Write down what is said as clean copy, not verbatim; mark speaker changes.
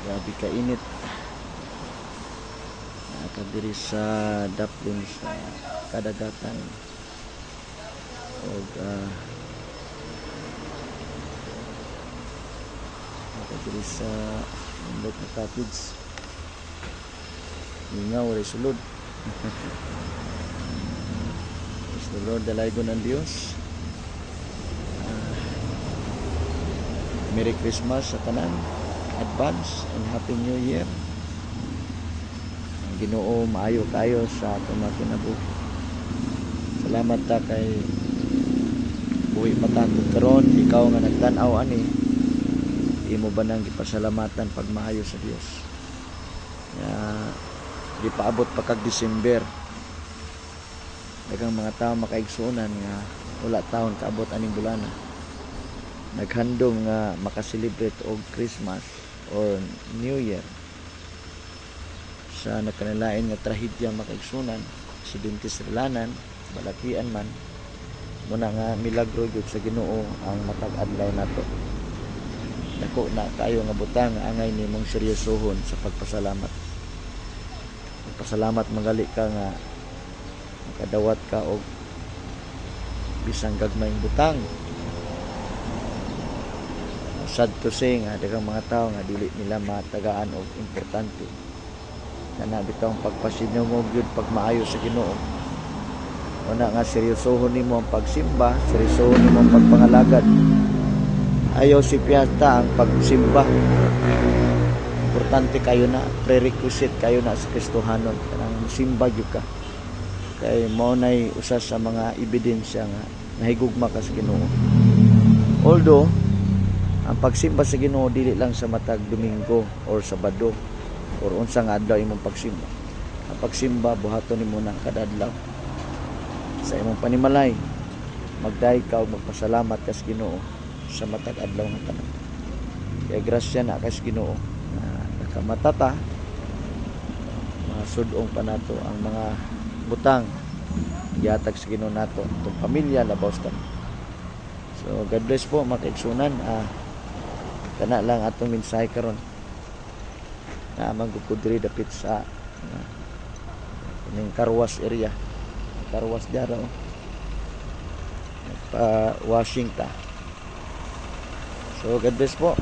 Speaker 1: Grabe ka init. Naa ta diri sa daplin sa kadagatan og naa diri sa nindot nga cottage. Mingaw ray sulod. Praise the Lord, dalaygon ang Dios. Merry Christmas sa tanan. Advance and Happy New Year. Ang Ginoo maayo kayo sa atong mga kinabuhi. Salamat ta kay buhi pa ta karon. Ikaw nga nagtan-aw ani, imo ba nang gipasalamatan pag maayo sa Dios? Ya, gipaabot pa kag December. Daghang mga tao, makaigsuonan, nga wala taon kaabot aning bulana. Naghandom nga makaselebrate og Christmas or New Year sa nagkanilain nga trahedya, makaigsunan, aksidente sa dalanan, balakian man. Muna nga milagro gyud sa Ginoo ang matag adlaw nato. Dako na kayo nga butang nga angay nimong seryosohon sa pagpasalamat. Magpasalamat magali ka nga makadawat ka og bisang gagmayng butang. Sad to say nga daghang mga tao nga dili nila matagaan og importante kana bitaw ang pagpasinungog gyud pagmaayo sa Ginoo. Una nga seryosohon nimo ang pagsimba, seryosohon nimo ang pagpangalagad. Ayaw si piyata ang pagsimba. Importante kayo na, prerequisite kayo na sa Kristohanon, kanang simba gyud ka. Kay mao nay usa sa mga ebidensya nga nahigugma ka sa Ginoo. Although ang pagsimba sa Ginoo dili lang sa matag Domingo or Sabado or unsa nga adlaw imong pagsimba. Ang pagsimba buhaton nimo na kada adlaw. Sa imong panimalay, magdayeg ka ug magpasalamat ka sa Ginoo sa matag adlaw nga tanan. Kaya grasya na kay sa Ginoo na nakamata ta, masud-ong pa nato ang mga butang gihatag sa Ginoo nato, atong pamilya, labaw sa tanan. So God bless po, mga kaigsunan. Kana lang atong mensahe karon. Na man gud ko diri dapit sa ining carwash area. Carwash dara oh. Nagpa washing ta. So God bless po.